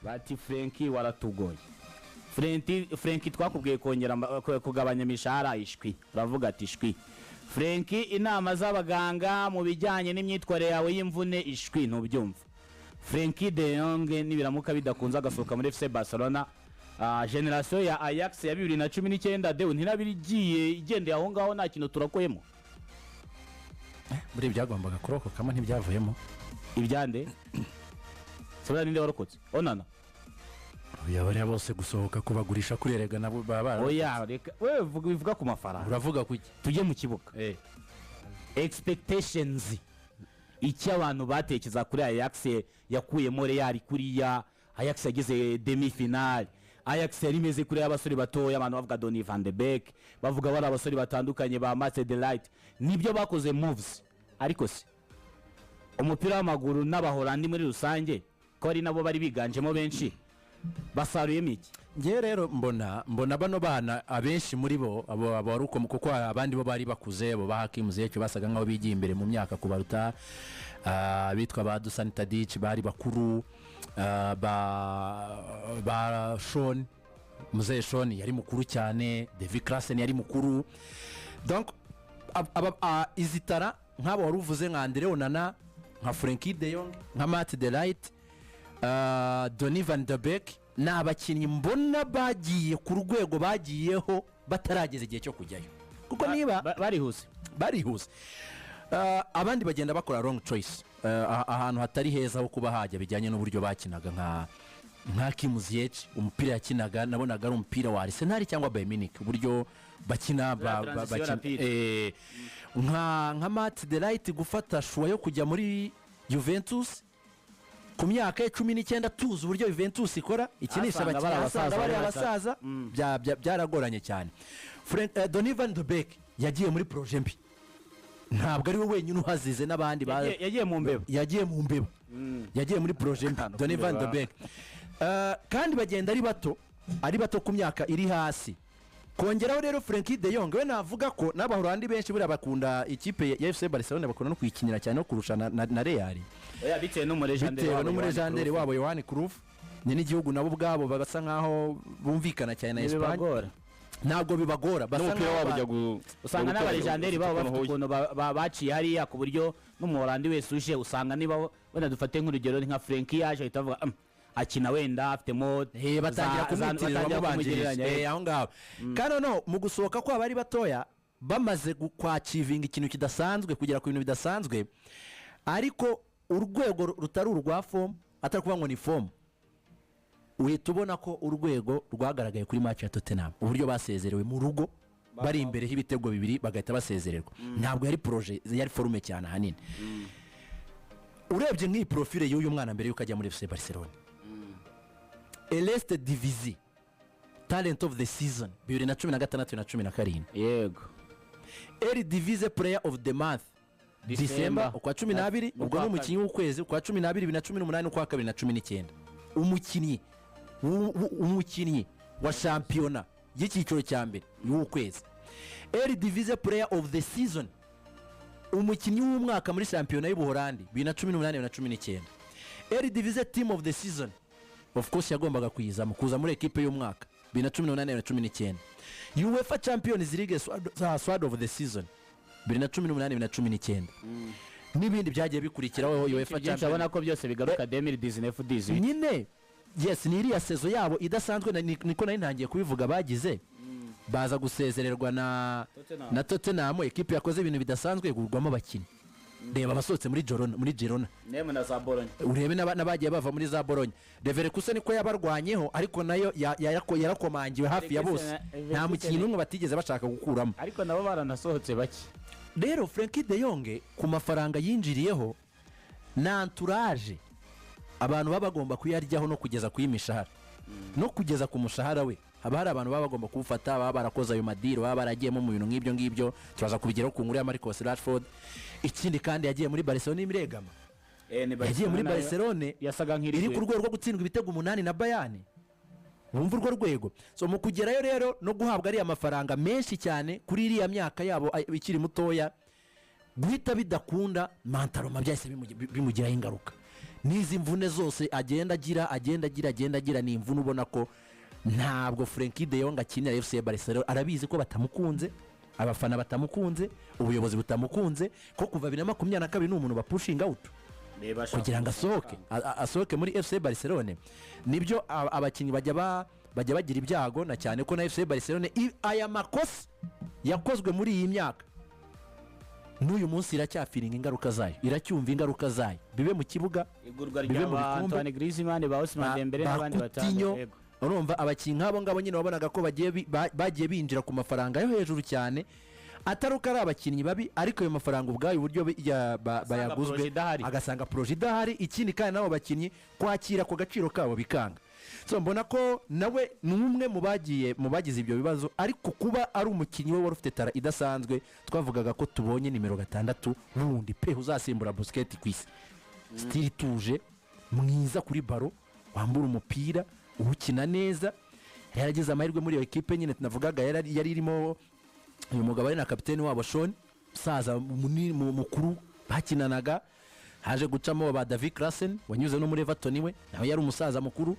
Bati: "Frenkie, waratugoye. Frenkie, Frenkie, twakubwiye kongera kugabanya imishahara, ishwi." Uravuga ati: "Ishwi." Frenkie, inama z'abaganga mu bijyanye n'imyitwarire yawe y'imvune, ishwi, ntubyumva. Frenkie de Jong nibiramuka bidakunze agasohoka muri FC Barcelona, génération ya Ajax ya 2019 dewe ntirabiri igiye igendeye aho ngaho, nta kintu turakoyemo. Buriya byagombaga kurokokamo ntibyavuyemo. Ibyande sebura? Ninde warokotse? Onana? Oya, bariya bose gusohoka kubagurisha kurerega nabo baba bara Oya, reka wewe bivuga ku mafaranga. Uravuga kuki? Tujye mu kibuga. Expectations, icyo abantu batekereza kuri Ajax yakuyemo Real, kuriya Ajax yagize demi finale, Ajax yari imeze kuriya, abasore batoya, abantu bavuga Donny van de Beek, bavuga bari abasore batandukanye ba Matthijs de Ligt, nibyo bakoze moves. Ariko se umupira w'amaguru n'Abahorandi muri rusange, ko ari nabo bari biganjemo benshi, basaruyemo iki? Ngewe rero mbona bano bana abenshi muri bo, abo wari uko, kuko hari abandi bo bari bakuze, abo ba Hakim Ziyech basaga nkaho bigiye imbere mu myaka kubaruta, abitwa ba Dusan Tadic bari bakuru, ba Sean, muzehe Sean yari mukuru cyane, Davy Klaassen yari mukuru. Donc izi talent nk'abo wari uvuze, nka Andre Onana, nka Frenkie de Jong, nka Matthijs de Ligt, Donny van de Beek, ni abakinnyi mbona bagiye ku rwego bagiyeho batarageza igihe cyo kujyayo, kuko niba Barihuse. Barihuse. Abandi bagenda bakora wrong choice, ahantu hatari heza ho kuba hajya bijyanye n'uburyo bakinaga, nka Hakim Ziyech, umupira yakinaga nabonaga ari umupira wa Arsenal cyangwa Bayern Munich, uburyo bakina Transition bakina rapide. Nka Matthijs de Ligt gufata choix yo kujya muri Juventus ku myaka ye 19, tuzi uburyo Juventus ikora ikinisha Asanga bari abakinnyi, asanga abasaza bari bari abasaza, byaragoranye cyane. Donny van de Beek yagiye muri projet mbi, ntabwo ari we wenyine uhazize, n'abandi Yagiye mu mbeba. Yagiye mu mbeba, yagiye muri projet mbi. Akantu Donny van de k'imbeba. Beek. Kandi bagenda ari bato, ari bato ku myaka iri hasi. Kongeraho rero Frenkie de Jong, we navuga ko n'Abahorandi benshi buriya bakunda ikipe ya FC Barcelona, bakunda no kuyikinira cyane no kurusha na Real. Oya, bitewe n'umulégendaire Bitewe wabo, n'umulégendaire Johan wabo Johan Cruyff, ni n'igihugu nabo ubwabo basa nkaho bumvikana cyane na Cruyff. Espagne. Ntibibagora. Ntabwo bibagora, basa N'umupira nkaho wabo ujya Usanga ujya n'abalégendaires babo bafite ukuntu ukuntu baciye hariya, ku buryo n'Umuhorandi wese uje usanga niba wenda dufate nk'urugero ni nka Frenkie yaje ahita avuga: akina wenda afitemo Batangira kumwitirira, batangira bamubanjirije. kumugereranya." Aho ngaho kandi noneho mu gusohoka kwabo ari batoya, bamaze kwachievinga ikintu kidasanzwe, kugera ku bintu bidasanzwe, ariko urwego rutari urwa forme, atari kuvuga ngo ni forme, uhita ubona ko urwego rwagaragaye kuri match ya Tottenham, uburyo basezerewe mu rugo bari imbere y'ibitego bibiri bagahita basezererwa. Ntabwo yari projet, yari forme cyane ahanini. Urebye nk'iyi profile y'uyu mwana mbere y'uko ajya muri FC Barcelona: Eerste Divisie Talent of the Season 2016 na 17, Eredivisie Player of the Month December, ukwa 12, Mu ubwo kwa ni umukinnyi w'ukwezi ukwa 12 2018, ukwa kabiri na 19, umukinnyi umukinnyi wa shampiyona y'icyiciro cya mbere w'ukwezi, Eredivisie Player of the Season, umukinnyi w'umwaka muri shampiyona y'Ubuholandi 2018, 2019, Eredivisie Team of the Season, of course yagombaga kuyizamo, kuza muri ekipe y'umwaka 2018, 2019, UEFA Champions League Squad of the Season 2018, 2019, n'ibindi byagiye bikurikiraho, UEFA Byinshi. Champions. Urabona ko byose bigaruka 2019 18. Nyine yes, ni iriya saison yabo idasanzwe, niko nari ntangiye kubivuga, bagize baza gusezererwa na Tottenham. na Tottenham, ekipe yakoze ibintu bidasanzwe igurwamo abakinnyi. Reba abasohotse muri Girona, Nemwe na za Bologna. Urebe n'abagiye bava muri za Bologna. Leverkusen niko yabarwanyeho, ariko nayo yarakomangiwe hafi ya bose, nta mukinnyi n'umwe batigeze bashaka gukuramo. Ariko nabo baranasohotse bake. Rero Frenkie de Jong, ku mafaranga yinjiriyeho na entourage, abantu baba bagomba kuyaryaho no kugeza ku y'imishahara no kugeza ku mushahara we, haba hari abantu baba bagomba kuwufata, baba barakoze ayo madeal, baba baragiyemo mu bintu nk'ibyo ngibyo. Turaza kubigeraho ku nkuru ya Marcus Rashford. Ikindi kandi, yagiye muri Barcelona imiregama, yagiye muri Barcelone yasaga nk'iri iri ku rwego rwo gutsindwa ibitego 8 na Bayern. Wumva urwo rwego. So mu kugerayo rero no guhabwa ariya mafaranga menshi cyane kuri iriya myaka yabo ikiri mutoya, guhita bidakunda mentalement byahise bimugiraho ingaruka. N'izi mvune zose agenda agira, agenda agira, agenda agira, ni imvune ubona ko ntabwo Frenkie de Jong akinira FC Barcelona. Arabizi ko batamukunze, abafana batamukunze, ubuyobozi butamukunze, ko kuva 2022 ni umuntu bapushinga out kugira ngo asohoke, asohoke muri FC Barcelone. Nibyo, abakinnyi bajya bagira ibyago, na cyane ko na FC Barcelone aya makosa yakozwe muri iyi myaka n'uyu munsi iracyafeelinga ingaruka zayo, iracyumva ingaruka zayo, bibe mu kibuga, Igurwa bibe rya mu ba bikombe. Antoine Griezmann, ba Ousmane Dembele ba n'abandi Coutinho. batanu, yego. Urumva abakinnyi nk'abo ngabo nyine wabonaga ko bagiye binjira ku mafaranga yo hejuru cyane, atari uko ari abakinnyi babi, ariko ayo mafaranga ubwayo uburyo bayaguzwe, projet idahari. Agasanga projet idahari. Ikindi kandi, n'abo bakinnyi kwakira ku gaciro kabo bikanga. So mbona ko nawe ni umwe mu bagiye mu bagize ibyo bibazo, ariko kuba ari umukinnyi we wari ufite talent idasanzwe, twavugaga ko tubonye nimero 6 wundi pe uzasimbura Busquets ku isi, style ituje, mwiza kuri ballon, wambura umupira, uwukina neza. Yari yaragize amahirwe muri iyo ekipe nyine tunavugaga, yari irimo uyu mugabo ari na kapiteni wabo Schon, musaza munini mukuru bakinanaga. Haje gucamo ba David Klaassen wanyuze no muri Everton, we nawe yari umusaza mukuru.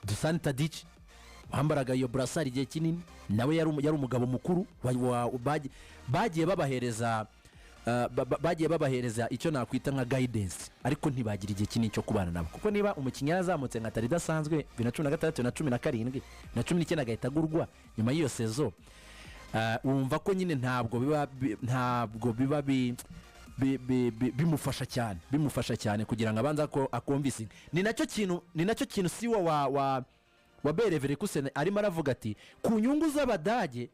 Dusan Tadic wambaraga iyo brassard igihe kinini, nawe yari umugabo mukuru. Bagiye babahereza icyo nakwita nka guidance, ariko ntibagira igihe kinini cyo kubana nabo, kuko niba umukinnyi yarazamutse nka talent idasanzwe 2016 na 17 na 19, agahita agurwa nyuma y'iyo saison, wumva ko nyine ntabwo biba bimufasha cyane, bimufasha cyane kugira ngo abanze ako aconvincinge. Ni nacyo kintu siwo wa Bayer Leverkusen arimo aravuga ati ku nyungu z'Abadage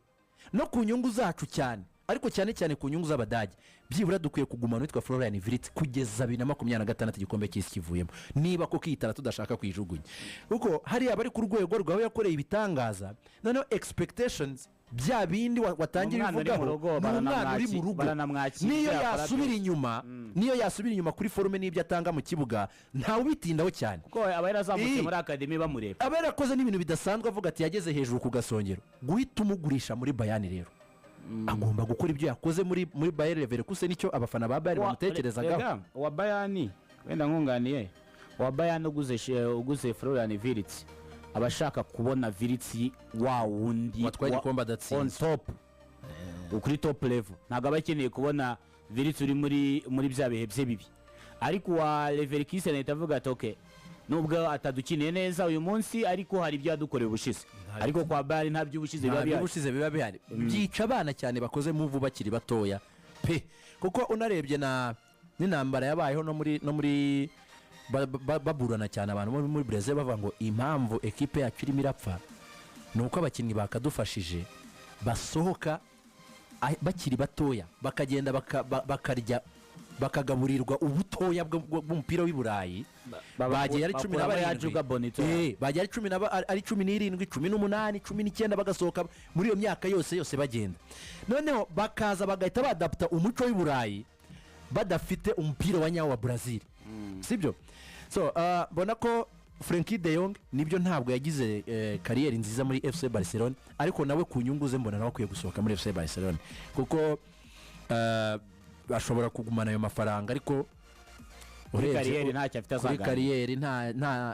no ku nyungu zacu cyane, ariko cyane cyane ku nyungu z'Abadage, byibura dukwiye kugumana witwa Florian Wirtz kugeza 2026 igikombe cy'isi kivuyemo, niba koko iyi talent tudashaka kuyijugunya, kuko hariya bari ku rwego rwawe yakoreye ibitangaza. Noneho expectations, bya bindi watangira Umwana uri mu uvugaho, rugo, ni umwana uri mu rugo, baranamwakira, niyo ibyo yakora yasubira byose. inyuma, niyo yasubira inyuma kuri forme n'ibyo atanga mu kibuga, ntawe ubitindaho cyane. Kuko aba yarazamutse Ii. muri academy bamureba. Aba yarakoze n'ibintu bidasanzwe, avuga ati yageze hejuru ku gasongero. Guhita umugurisha muri Bayern rero, agomba gukora ibyo yakoze muri Bayer Leverkusen, nicyo abafana ba Bayern bamutekerezagaho. Rega, uwa Bayern, wenda nkunganiye, uwa Bayern uguze Florian Wirtz aba ashaka kubona Wirtz wa wundi watwaye igikombe adatsinze. On top, kuri top level. Ntabwo aba akeneye kubona Wirtz uri muri bya bihe bye bibi. Ariko uwa Leverkusen ahita avuga ati okay, nubwo atadukiniye neza uyu munsi, ariko hari ibyo yadukoreye ubushize. Ariko kwa Bayern nta by'ubushize biba nta bihari. By'ubushize biba bihari. Byica abana cyane bakoze move bakiri batoya pe, kuko unarebye na n'intambara yabayeho no muri baburana cyane, abantu bo muri Brazil bavuga ngo impamvu ekipe yacu irimo irapfa ni uko abakinnyi bakadufashije basohoka bakiri batoya, bakagenda bakarya, bakagaburirwa ubutoya bw'umupira w'i Burayi. Bagiye ari cumi na Bakuramo ya barindwi. Joga Bonito. Bagiye ari 17, 18, 19, bagasohoka muri iyo myaka yose yose bagenda, noneho bakaza bagahita badapta umuco w'i Burayi badafite umupira wa nyawo wa Brazil, sibyo? So mbona ko Frenkie de Jong nibyo ntabwo yagize carrière nziza muri FC Barcelone, ariko nawe ku nyungu ze mbona nawe akwiye gusohoka muri FC Barcelone, kuko ashobora kugumana ayo mafaranga, ariko Kuri urebye carrière ntacyo afite kuri azaganira. Carrière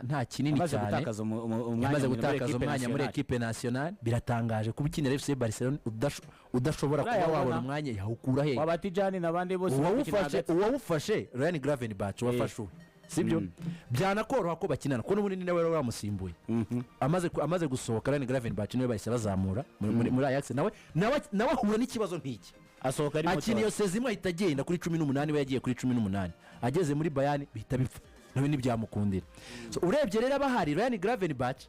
nta kinini Amaze cyane. gutakaza umwanya Yamaze muri gutakaza equipe umwanya muri nationale. ekipe nationale. Biratangaje kuba ukinira FC Barcelone udashobora kuba Urayabona. wabona umwanya. Yawukura he? Waba Tijani n'abandi bose bakina Uwawufashe, hagati. uwawufashe Ryan Gravenberch wafashe uwe, sibyo? Byanakoroha ko bakinana, kuko n'ubundi ni nawe wari wamusimbuye. Amaze gusohoka Ryan Gravenberch, niwe bahise bazamura muri Ajax. Nawe ahura n'ikibazo nk'iki. Asohoka ari Akina iyo muto. saison imwe ahita agenda kuri 18. We yagiye kuri 18, ageze muri Bayern bihita bipfa, nawe ntibyamukundira. So, urebye rero abahari, Ryan Gravenberch,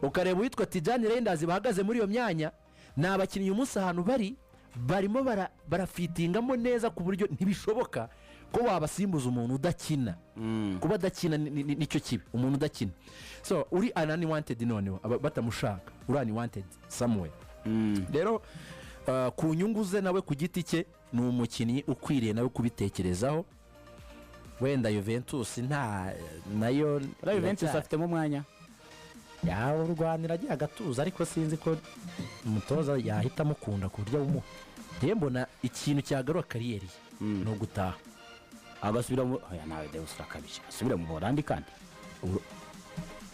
ukareba uwitwa Tijani Reijnders, bahagaze muri iyo myanya, ni abakinnyi uyu munsi ahantu bari barimo barafitingamo neza, ku buryo ntibishoboka ko wabasimbuza umuntu udakina. Kuba adakina nicyo kibi, umuntu udakina. So uri unwanted, noneho batamushaka, uri unwanted somewhere. Rero ku nyungu ze nawe ku giti cye, ni umukinnyi ukwiriye nawe kubitekerezaho. Wenda Juventus nta nayo Muri Juventus afitemo umwanya. Yawurwanira agiye agatuza, ariko sinzi ko umutoza yahita amukunda ku buryo awumuha. Rero mbona ikintu cyagarura carrière ye ni ugutaha. Agasubira mu, oya, nawe Deus urakabije, asubira mu Buholandi kandi.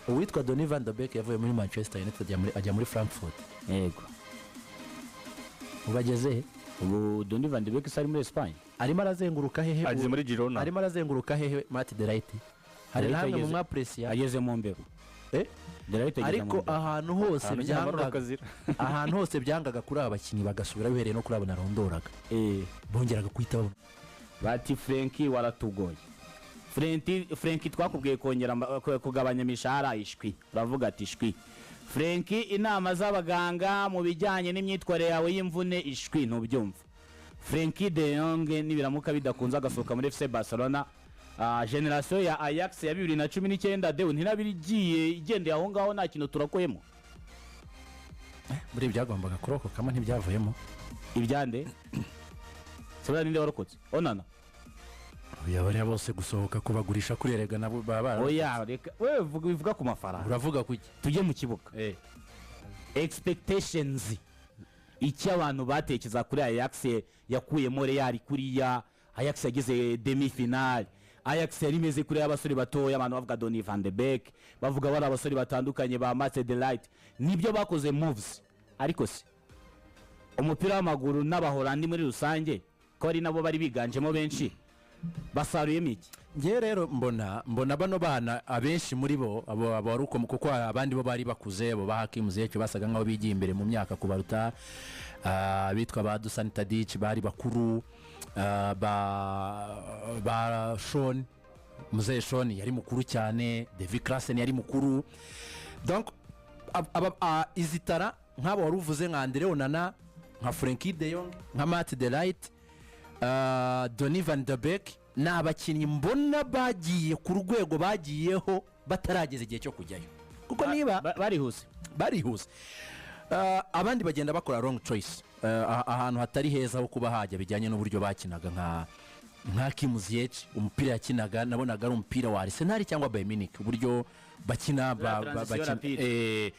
Uwitwa Donny van de Beek yavuye muri Manchester United ajya muri Frankfurt. Ubu ageze he? Ubu Donny van de Beek se ari muri Espagne? Arimo arazenguruka hehe? Ageze muri Girona. Arimo arazenguruka hehe Matthijs de Ligt? Hari De Ligt namwe mu mwapresiya. Ageze mu mbeba. Eh? De Ligt ageze mu Ariko mbeba. ahantu hose Ahantu nyine byangaga, akazira. ahantu hose byangaga kuri aba bakinnyi bagasubira, bihereye no kuri abo narondoraga, bongeraga guhita babona. Bati Frenkie waratugoye, Frenkie, Frenkie twakubwiye kongera kugabanya imishahara, ishwi, uravuga ati ishwi. Frenkie, inama z'abaganga mu bijyanye n'imyitwarire yawe y'imvune, ishwi, ntubyumva. Frenkie de Jong nibiramuka bidakunze agasohoka muri FC Barcelona, génération ya Ajax ya 2019 dewe ntinabiri igiye igendeye aho ngaho, nta kintu turakoyemo. Muri byagombaga kurokokamo ntibyavuyemo. Ibyande sebura, ninde warokotse? Onana? Oya, bariya bose gusohoka kubagurisha kuri erega nabo baba bara. Oya, reka wewe bivuga ku mafaranga. Uravuga kuki? Tujye mu kibuga. Expectations, icyo abantu batekereza kuri Ajax yakuyemo Real kuriya, Ajax yageze demi finale, Ajax yari imeze kuriya, abasore batoya, abantu bavuga Donny van de Beek, bavuga bari abasore batandukanye ba Matthijs de Ligt, nibyo bakoze moves. Ariko se umupira w'amaguru n'Abahorandi muri rusange, ko ari nabo bari biganjemo benshi, basaruyemo iki? Ngewe rero mbona bano bana abenshi muri bo, abo wari uko, kuko abandi bo bari bakuze, abo ba Hakim Ziyech basaga nkaho bigiye imbere mu myaka kubaruta, abitwa ba Dusan Tadic bari bakuru, ba Sean, Muzehe Sean yari mukuru cyane, Davy Klaassen yari mukuru. Donc izi tara nk'abo wari uvuze, nka Andre Onana, nka Frenkie de Jong, nka Matthijs de Ligt, Donny van de Beek, ni abakinnyi mbona bagiye ku rwego bagiyeho batarageza igihe cyo kujyayo, kuko niba Barihuse. Barihuse. Abandi bagenda bakora wrong choice, ahantu hatari heza ho kuba hajya bijyanye n'uburyo bakinaga, nka Hakim Ziyech, umupira yakinaga nabonaga ari umupira wa Arsenal cyangwa Bayern Munich, uburyo bakina Transition bakina rapide.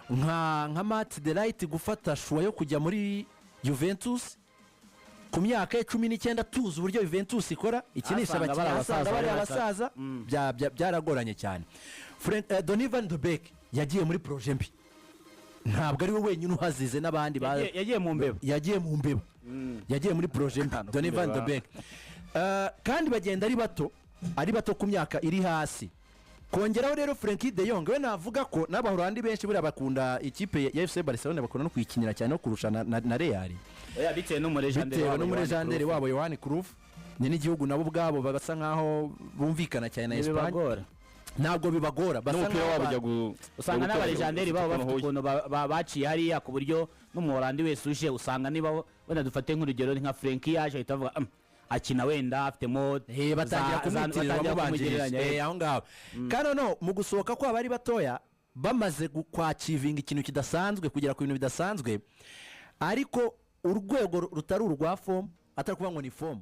Nka Matthijs de Ligt gufata choix yo kujya muri Juventus ku myaka ye 19, tuzi uburyo Juventus ikora ikinisha Asanga bari abakinnyi, asanga abasaza, bari bari abasaza, byaragoranye cyane. Donny van de Beek yagiye muri projet mbi, ntabwo ari we wenyine uhazize, n'abandi Yagiye mu mbeba. Yagiye mu mbeba, yagiye muri projet mbi Akantu Donny van de k'imbeba. Beek. Kandi bagenda ari bato, ari bato ku myaka iri hasi. Kongeraho rero Frenkie de Jong, we navuga ko n'Abahorandi benshi buriya bakunda ikipe ya FC Barcelona, bakunda no kuyikinira cyane no kurusha na Real. Oya, bitewe n'umulégende Bitewe wabo, n'umulégende Johan wabo Johan Cruyff, ni n'igihugu nabo ubwabo basa nkaho bumvikana cyane na Cruyff. Espagne. Ntibibagora. Ntabwo bibagora, basa N'umupira nkaho wabo ujya Usanga ujya n'abalégende babo bafite ukuntu. Ukuntu baciye hariya, ku buryo n'Umuholandi wese uje usanga, niba wenda dufate nk'urugero nka Frenkie yaje ahita avuga: Akina wenda afitemo Batangira kumwitirira, batangira bamubanjirije." kumugereranya. Aho ngaho kandi noneho mu gusohoka kwabo ari batoya, bamaze kwachievinga ikintu kidasanzwe, kugera ku bintu bidasanzwe, ariko urwego rutari urwa forme, atari kuvuga ngo ni forme.